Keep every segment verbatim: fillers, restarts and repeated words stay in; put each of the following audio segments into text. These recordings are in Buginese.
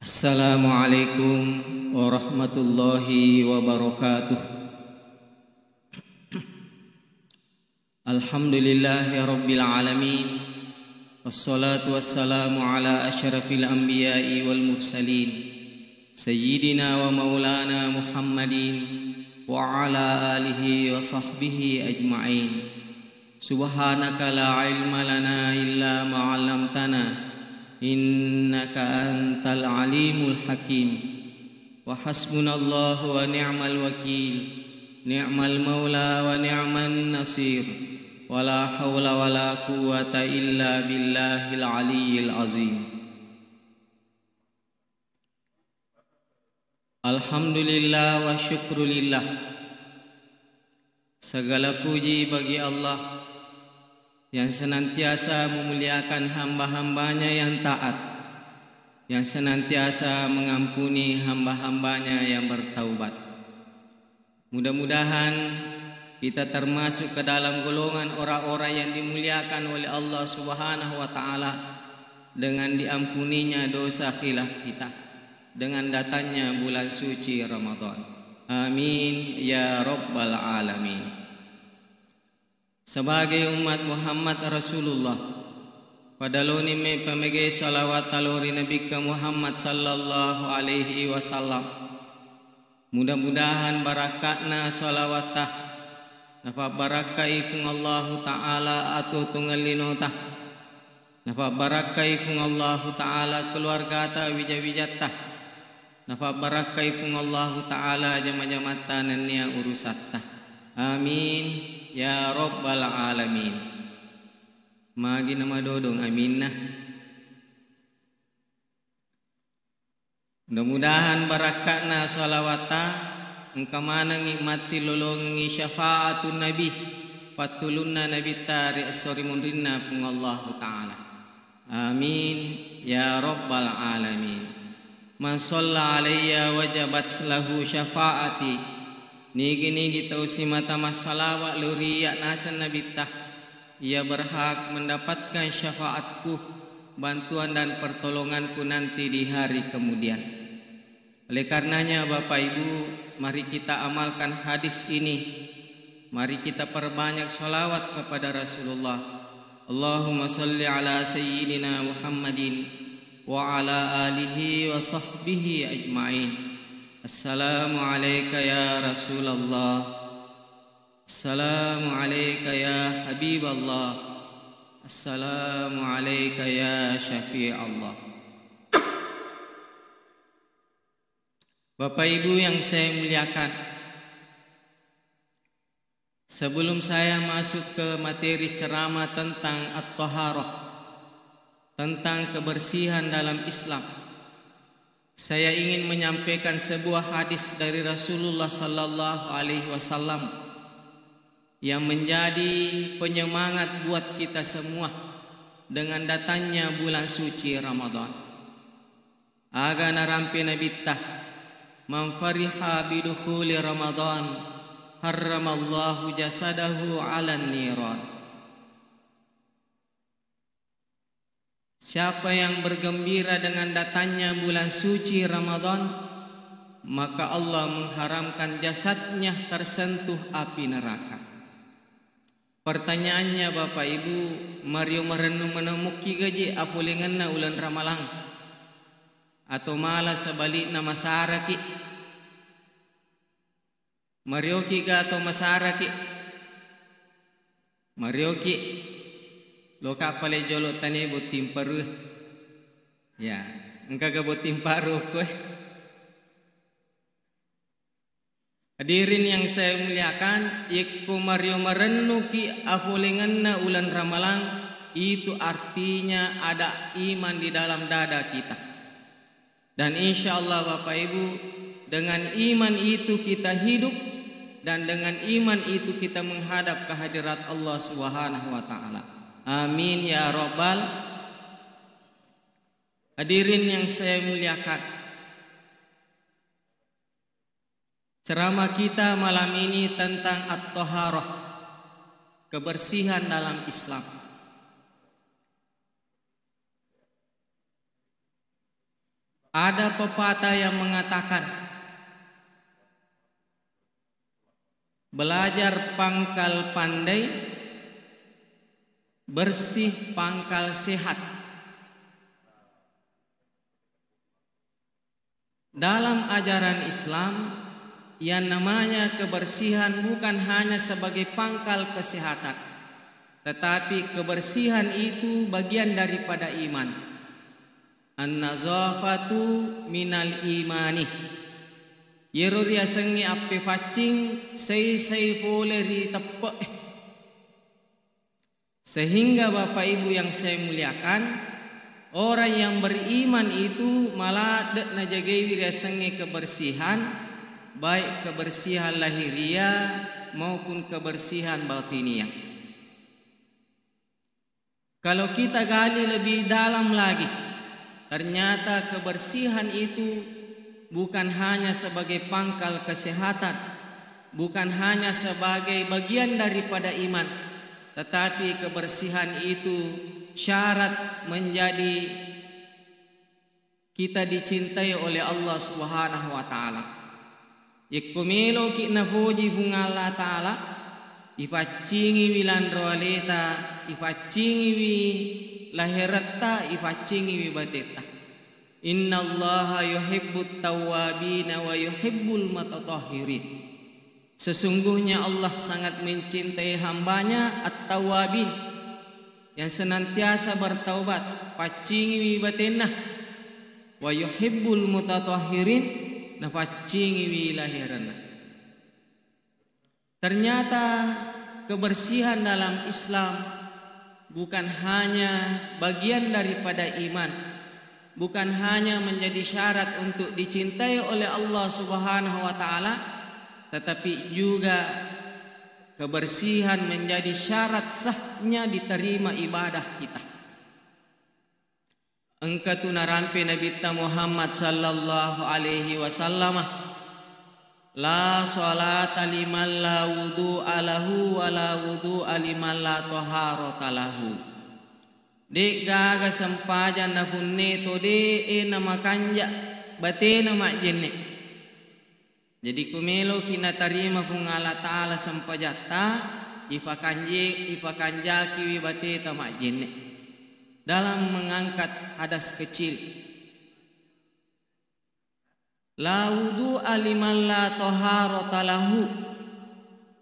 Assalamualaikum warahmatullahi wabarakatuh. Alhamdulillahirabbil alamin. Wassalatu wassalamu ala asyrafil anbiya'i wal mursalin, sayyidina wa maulana Muhammadin wa ala alihi wa sahbihi ajma'in. Subhanaka la ilma lana illa ma 'allamtana, innaka antal alimul hakim. Wa hasbunallahu wa ni'mal wakil, ni'mal maula wa ni'man nasir, wa la haula wa la quwwata illa billahil aliyyil azim. Alhamdulillah wa syukrulillah. Segala puji bagi Allah yang senantiasa memuliakan hamba-hambanya yang taat, yang senantiasa mengampuni hamba-hambanya yang bertaubat. Mudah-mudahan kita termasuk ke dalam golongan orang-orang yang dimuliakan oleh Allah Subhanahu wa Ta'ala dengan diampuninya dosa khilaf kita, dengan datangnya bulan suci Ramadan. Amin ya Rabbal Alamin. Sebagai umat Muhammad Rasulullah, padaloni me pamege salawat talo ri Nabikka Muhammad sallallahu alaihi wasallam. Mudah-mudahan barakka'na salawatta napabbarakkai Puang Allahu Ta'ala atuo-tuongeng linota. Napabbarakkai Puang Allahu Ta'ala keluargata, wija-wijatta. Napabbarakkai Puang Allahu Ta'ala jama-jamatta nennia urusatta. Amin ya rabbal alamin. Magi namadodong aminna. Mudah-mudahan barakka'na salawatta engka manengngi matti lolongengngi syafaatun Nabi, pattulunna Nabitta ri esso ri munrinna Puang Allahu Ta'ala. Amin ya rabbal alamin. Man shalla alayya wajabat lahu syafaati. Nigi-nigi tau simata massalawat lao ri iyya naseng Nabitta, ia berhak mendapatkan syafaatku, bantuan dan pertolonganku nanti di hari kemudian. Oleh karenanya, Bapak Ibu, mari kita amalkan hadis ini. Mari kita perbanyak salawat kepada Rasulullah. Allahumma salli ala sayyidina Muhammadin wa ala alihi wa sahbihi ajma'in. Assalamu alayka ya Rasulullah. Assalamu alayka ya Habiballah. Assalamu alayka ya Syafi'allah. Bapak Ibu yang saya muliakan, sebelum saya masuk ke materi ceramah tentang at-taharah, tentang kebersihan dalam Islam, saya ingin menyampaikan sebuah hadis dari Rasulullah sallallahu alaihi wasallam yang menjadi penyemangat buat kita semua dengan datangnya bulan suci Ramadan. Aga narampe Nabitta, "Man fariha bidukhuli Ramadan, harramallahu jasadahu 'alan niran." Siapa yang bergembira dengan datangnya bulan suci Ramadan, maka Allah mengharamkan jasadnya tersentuh api neraka. Pertanyaannya, Bapak Ibu, mario marennu menemukki gaje apolengenna uleng Ramalang? Atau malah sebaliknya masaraki? Marioki ga atau masaraki? Marioki. Loka pale jolo tane botting paru. Ya, engka ga botting paru koe. Hadirin yang saya muliakan, yekko mario marennuki apolengenna uleng Ramalang, itu artinya ada iman di dalam dada kita. Dan insya Allah, Bapak Ibu, dengan iman itu kita hidup, dan dengan iman itu kita menghadap ke hadirat Allah Subhanahu wa Ta'ala. Amin ya Rabbal. Hadirin yang saya muliakan, ceramah kita malam ini tentang at-taharah, kebersihan dalam Islam. Ada pepatah yang mengatakan, "Belajar pangkal pandai, bersih pangkal sehat." Dalam ajaran Islam, yang namanya kebersihan bukan hanya sebagai pangkal kesehatan, tetapi kebersihan itu bagian daripada iman. "An-nazafatu minal imani." Yero riasengnge appefaccing, sai-sai pole ri teppe. Sehingga Bapak Ibu yang saya muliakan, orang yang beriman itu maladde najagaiwi riasengnge kebersihan, baik kebersihan lahiriah maupun kebersihan batiniah. Kalau kita gali lebih dalam lagi, ternyata kebersihan itu bukan hanya sebagai pangkal kesehatan, bukan hanya sebagai bagian daripada iman, tetapi kebersihan itu syarat menjadi kita dicintai oleh Allah Subhanahu wa Ta'ala. Yekko meloki napoji Puang Allah Ta'ala, ipaccingiwi lanro aleta, ipaccingiwi laheretta, ipaccingiwi batetta. "Innallaha yuhibbut tawwabina wa yuhibbul mutatahhirin." Sesungguhnya Allah sangat mencintai hambanya at-tawwabin, yang senantiasa bertaubat, paccingiwi batenna, wa yuhibbul mutatahhirin, napaccingiwi laherenna. Ternyata kebersihan dalam Islam bukan hanya bagian daripada iman, bukan hanya menjadi syarat untuk dicintai oleh Allah Subhanahu wa Ta'ala, tetapi juga kebersihan menjadi syarat sahnya diterima ibadah kita. Engka tu narampe Nabitta Muhammad sallallahu alaihi wasallam, "La salata liman la wudu'a lahu wa la wudu'a liman la taharata lahu." De'gaga sempajang napunne to de'e namakanja batena majjenne. Jadi, ku meloki natarima Puang Allah Ta'ala sempajatta, ipakanje-, ipakanjakiwi bateta majjenne dalam mengangkat hadas kecil. La wudu'a liman la taharata lahu.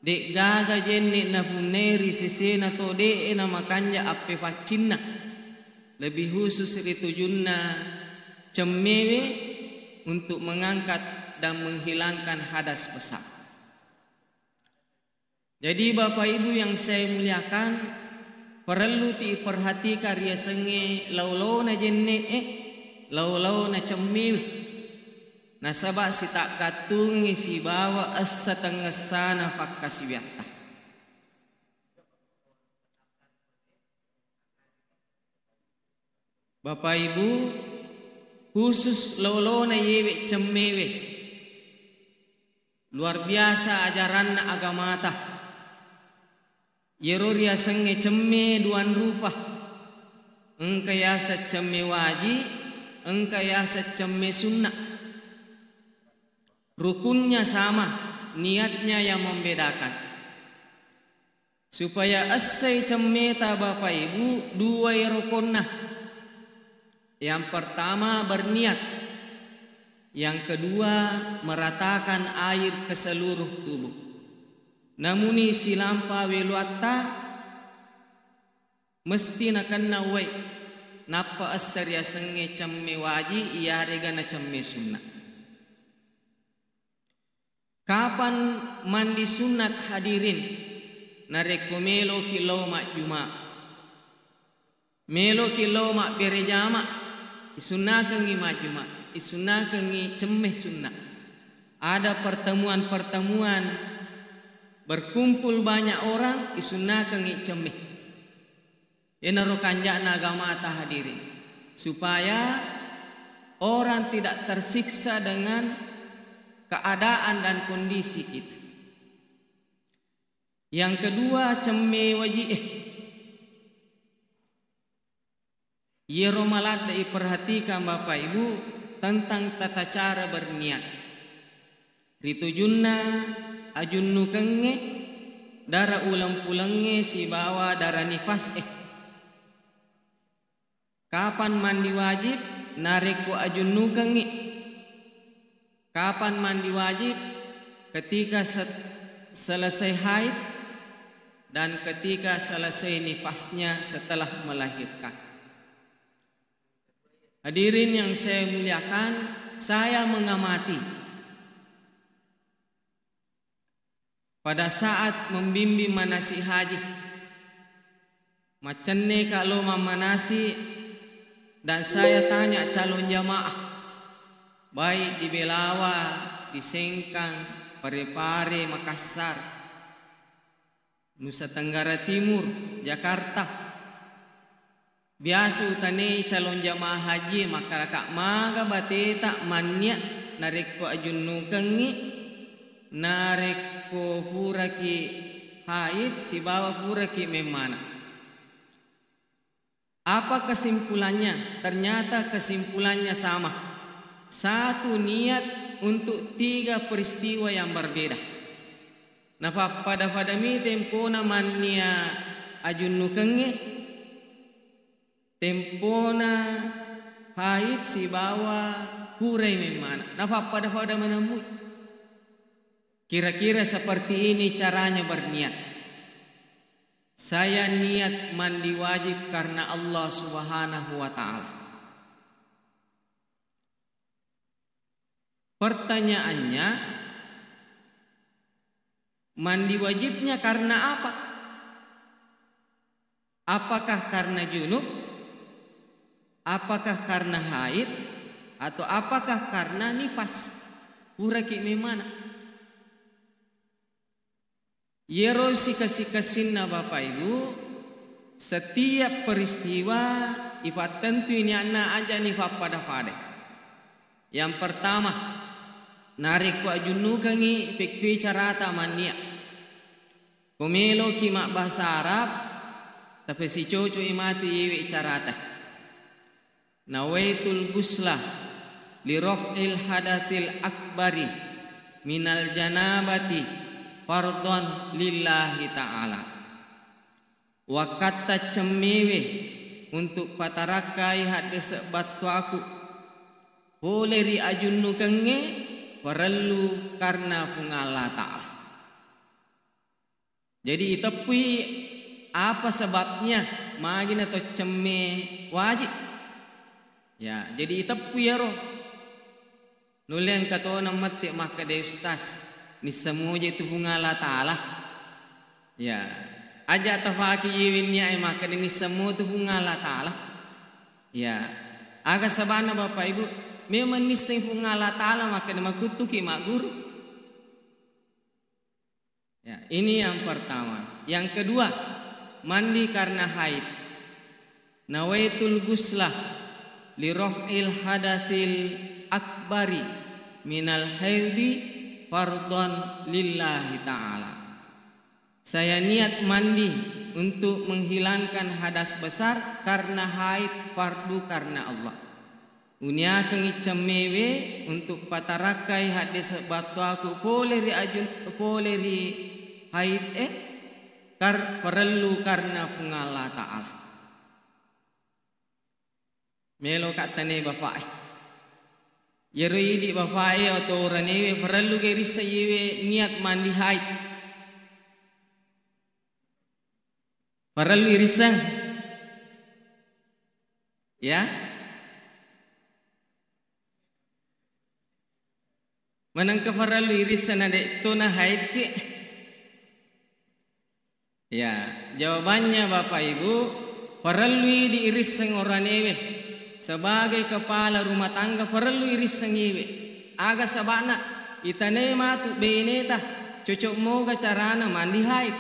De'gaga jenne napunneri sesena to de'e namakanja appefaccinna. Lebih khusus ri tujunna cemmewe untuk mengangkat dan menghilangkan hadas besar. Jadi, Bapak Ibu yang saya muliakan, perellu ti perhatikan riasengnge laulauna jenne'e, laulauna cemmewe. Nasaba sitakkattungeng sibawa essa tengngessana pakkasiwiatta. Bapak Ibu, khusus lolona yewe cemmewe. Luar biasa ajaranna agamata. Yero riasengnge cemme duang rupa. Engka yaseng cemme waji, engka yaseng cemme sunna. Rukunnya sama, niatnya yang membedakan. Supaya essai cemmeta, Bapak Ibu, duai rokonna. Yang pertama, berniat. Yang kedua, meratakan air ke seluruh tubuh. Namuni silampa weluatta, mesti nakenna uwai, nappa essa riasengnge cemme waji, iyarega na cemme sunna. Kapan mandi sunat, hadirin? Narekko meloki lao majjuma, meloki lao mabbere jama, isunnakengngi majjuma, isunnakengngi cemme sunna. Ada pertemuan-pertemuan, berkumpul banyak orang, isunnakengngi cemme. Enaro kanja'na agamata, hadirin, supaya orang tidak tersiksa dengan keadaan dan kondisi kita. Yang kedua, cemme waji'e. Yero maladde iperhatikan, Bapak Ibu, tentang tata cara berniat. Ritujunna ajunnukengnge, dara uleng-pulengnge sibawa dara nifas'e. Kapan mandi wajib? Narekko ajunnukengngi. Kapan mandi wajib? Ketika set-, selesai haid dan ketika selesai nifasnya setelah melahirkan. Hadirin yang saya muliakan, saya mengamati pada saat membimbing manasik haji, macenne ka lo mammanasik, dan saya tanya calon jamaah, baik di Belawa, di Sengkang, Parepare, Makassar, Nusa Tenggara Timur, Jakarta. Biasa utanai calon jamaah haji, makkadaka, maga bateta manniat narekko ajunnukengngi, narekko puraki haid sibawa puraki memmana. Apa kesimpulannya? Ternyata kesimpulannya sama. Satu niat untuk tiga peristiwa yang berbeda. Napappada-padami tempona mannia ajunnukengnge, tempona haid sibawa purai memmana. Napappada-pada menemui. Kira-kira seperti ini caranya berniat. Saya niat mandi wajib karena Allah Subhanahu wa Ta'ala. Pertanyaannya, mandi wajibnya karena apa? Apakah karena junub? Apakah karena haid? Atau apakah karena nifas? Puraki memana. Iyaro sikasi-kasinna Bapak Ibu, setiap peristiwa ipattentui niatna, aja ni pappada-pada. Yang pertama, narekko ajunnukengngi, pekkui carata manniat. Ko meloki mabbahasa Arab, tapasicoco'i matu iyewe carata. Nawaitul ghusla li raf'il hadatsil akbari minal janabati fardhon lillahi ta'ala. Wakkatta cemmewe untuk patarakkai haddese battuaku pole ri ajunnukengnge, parellu karena Puang Allah Ta'ala. Jadi iteppui apa sebabnya magi na to cemme wajib. Ya, jadi iteppui iyaro. Nulle engka tona mette makkeda, "Ustaz, nisseng moja tu Puang Allah Ta'ala." Ya, aja tafaki iye wenni ae makkeda nisseng mo tu Puang Allah Ta'ala. Ya, aga sabana Bapak Ibu, memang nisseng Puang Allah Ta'ala makkeda makuttuki magguru. Ya, ini yang pertama. Yang kedua, mandi karena haid. Nawaitul ghusla li raf'il hadatsil akbari minal haidhi fardhon lillahi ta'ala. Saya niat mandi untuk menghilangkan hadas besar karena haid, fardu karena Allah. Uniakengngi cemmewe untuk patarakkai haddese battuaku pole ri ajun-, pole ri haid e, kar-, parellu karena Puang Allah Ta'ala. Meloka tane bapa'e. Yero idi bapa'e atau uranewe parellu ga irisseng iyewe niat mandi haid. Parellu irisseng. Ya. Manengka parellu irisseng na de' to na haidki. Ya, jawabannya Bapak Ibu, parellui diirisseng oranewe. Sebagai kepala rumah tangga parellu irisseng iwe. Aga saba'na, itanai matu beneta, cocok moga carana mandi haid.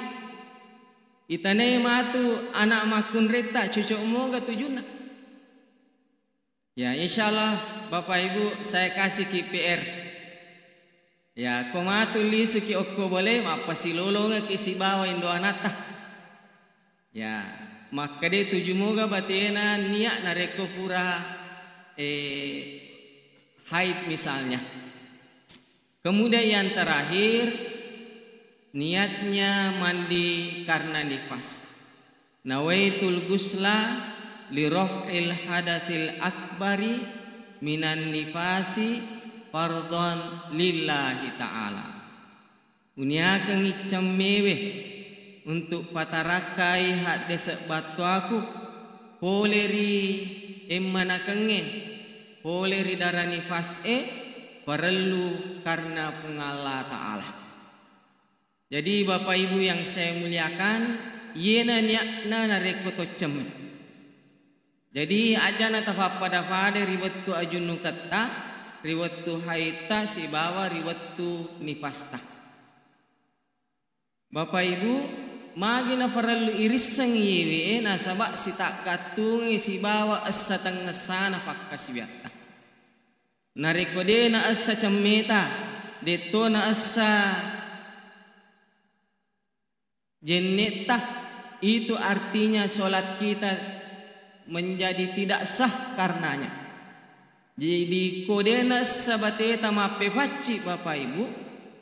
Itanai matu anak makkunretta, cocok moga tujunna. Ya, insyaallah Bapak Ibu, saya kasih ki P R. Ya, ko matu lisuki okko bole, mappasilolongeki sibawa indo anatta. Ya, makkeda tuju moga batena niat narekko pura, eh, haid misalnya. Kemudian yang terakhir, niatnya mandi karena nifas. Nawaitul ghusla li raf'il hadatsil akbari minan nifasi fardhon lillahi ta'ala. Uniakengngi cemmewe untuk patarakkai haddese' battoaku pole ri emmanakengnge, pole ri dara nifas'e, parellu karena Puang Allah Ta'ala. Jadi, Bapak Ibu yang saya muliakan, iyena niatna narekko toccemme. Jadi, aja' na tafappada-pada ri wettu ajunnuketta, ri wettu haitta, sibawa ri wettu nifasta. Bapak Ibu, magi naparellu irisseng iyewe, nasaba' sitakkattungi sibawa essa tengngessana pakkasiwiatta. Narekko de' naessa cemmeta, de'to naessa jenne'ta, itu artinya sholat kita menjadi tidak sah karenanya. Jadi, ko de' naessa bateta mappepacci, Bapak Ibu,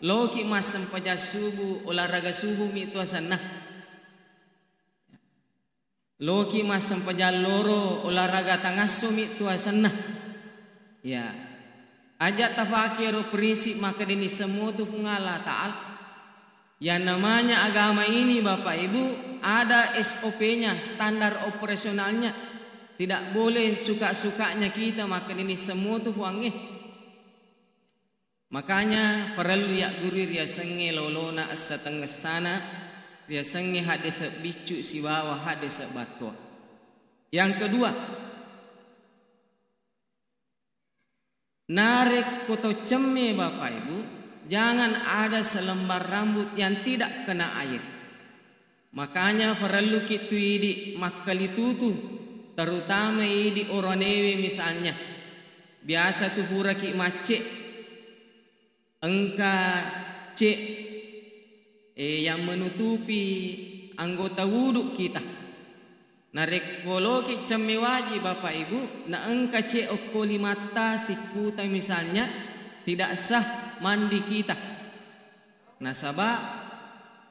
loki massempajang subuh, olahraga subuh mi tu asenna. Loki massempajang loro, olahraga tangasso mi tu asenna. Ya. Aja' tapake ro prinsip makkeda nisseng motu Puang Allah Ta'ala. Yang namanya agama ini, Bapak Ibu, ada S O P-nya, standar operasionalnya. Tidak boleh suka-sukanya kita makkeda nisseng motu Puangnge. Makanya parellu yaggurui riasengnge lolona essa tengngessana, riasengnge haddese' biccu sibawa haddese' battoa. Yang kedua, narekko toccemme, Bapak Ibu, jangan ada selembar rambut yang tidak kena air. Makanya parelluki tu idi' makkalitutu, terutama idi' oroanewe misalnya. Biasa tu puraki macce', engka ce', eh, yang menutupi anggota wudu kita. Narekko loki cemme wajib, Bapak Ibu, na engka ce' okko limatta sikkuta misalnya, tidak sah mandi kita. Nasaba'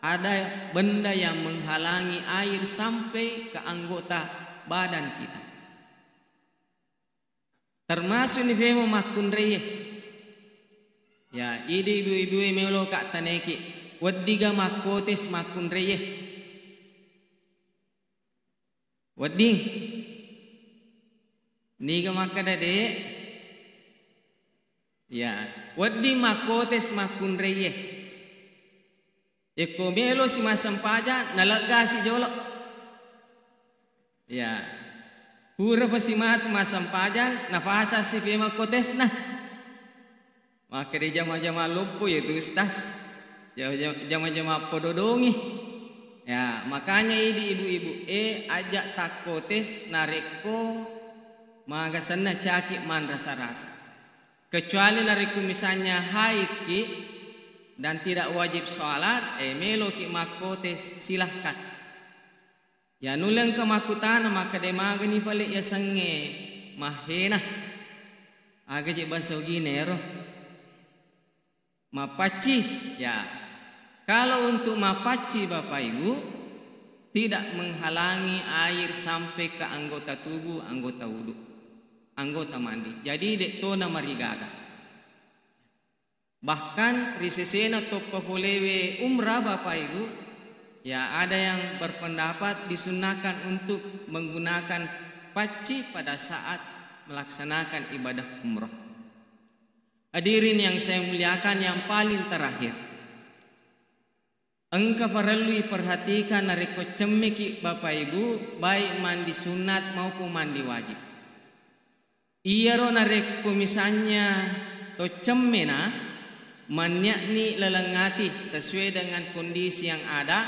ada benda yang menghalangi air sampai ke anggota badan kita. Termasuk ni femo makkunraie. Ya, idi' ibu-ibue meloka' taneki. Weddiga makkotes makkunraie? Wedding. Niga makkeda de'? Ya, wedding makkotes makkunraie. Yekko melo si massempajang, naleggasi jolo. Ya. Purapa si matu massempajang, napasang si femo kotesna. Makkeda jama-jama loppo ya tu, Ustaz. Jama-, jama-jama pododongi. Ya, makanya idi' ibu-ibu, eh, aja' takkotes narekko maga senna caki' manrasa-rasa. Kecuali narekko misalnya haidki dan tidak wajib sholat, eh, meloki makkotes, silahkan. Ya, nulle engka makkutana makkeda magani pale' yasengnge mahena. Aga je' bahasa Ugina ero? Mappacci, ya. Kalau untuk mappacci, Bapak Ibu, tidak menghalangi air sampai ke anggota tubuh, anggota wudu, anggota mandi. Jadi, de'tona marigaga. Bahkan ri sesena toppa polewe umrah, Bapak Ibu, ya, ada yang berpendapat disunahkan untuk menggunakan pacci pada saat melaksanakan ibadah umrah. Hadirin yang saya muliakan, yang paling terakhir, engka parellu iperhatikan narekko cemmeki, Bapak Ibu, baik mandi sunat maupun mandi wajib. Iyaro narekko misalnya to cemmena, mannia'ni laleng ati sesuai dengan kondisi yang ada,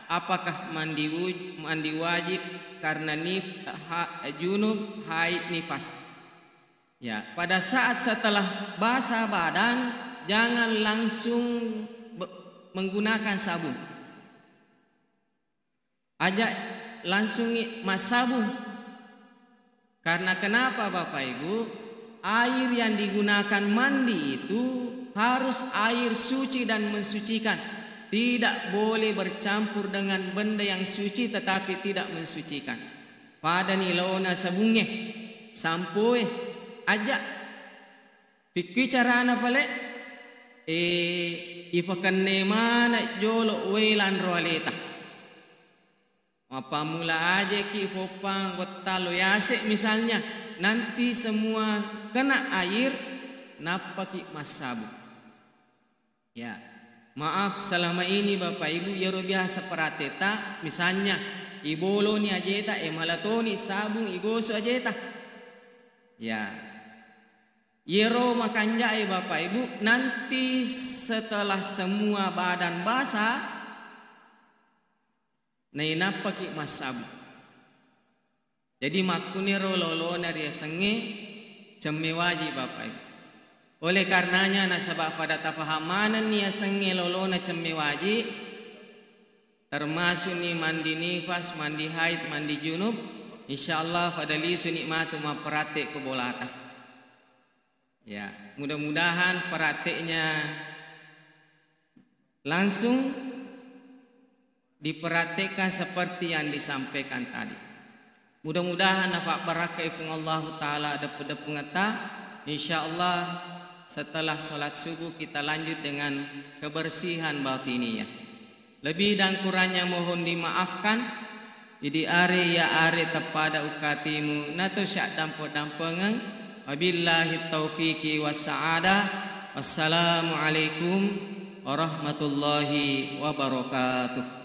apakah mandi wuj-, mandi wajib karena nif-, ha-, junub, haid, nifas. Ya, pada saat setelah basah badan, jangan langsung be-, menggunakan sabun. Aja' langsungngi massabung. Karena kenapa, Bapak Ibu? Air yang digunakan mandi itu harus air suci dan mensucikan. Tidak boleh bercampur dengan benda yang suci tetapi tidak mensucikan. Padani laona sabungnge, sampoe, aja. Pikkui carana pale, e, ipakenne mana jolo wae lanro aleta. Mappammula ajeki poppang wettalo yase misalnya, nanti semua kena air, nappaki massabu. Ya, maaf, selama ini Bapak Ibu, iyaro biasa perateta, misalnya iboloni ajeta, e, malatoni sabung, igoso ajeta. Ya, iyaro makanjae Bapak Ibu, nanti setelah semua badan basah, nainappaki massabu. Jadi makkuniro lolona riasengnge cemme waji, Bapak Ibu. Oleh karenanya, nasaba pada tapaham manenni asengnge lolona cemme waji, termasukni mandi nifas, mandi haid, mandi junub, insyaallah pada lisuni matu mappratte ko bolata. Ya, mudah-mudahan prakteknya langsung dipraktekkan seperti yang disampaikan tadi. Mudah-mudahan napabbarakkai Puang Allahu Ta'ala deppe-deppungetta. Insyaallah setelah sholat subuh kita lanjut dengan kebersihan batiniah. Lebih dan kurangnya mohon dimaafkan. Idi are iya are teppada ukkatimu nato syaddampe-dampengeng. Wabillahi taufiqi wassa'adah. Wassalamualaikum warahmatullahi wabarakatuh.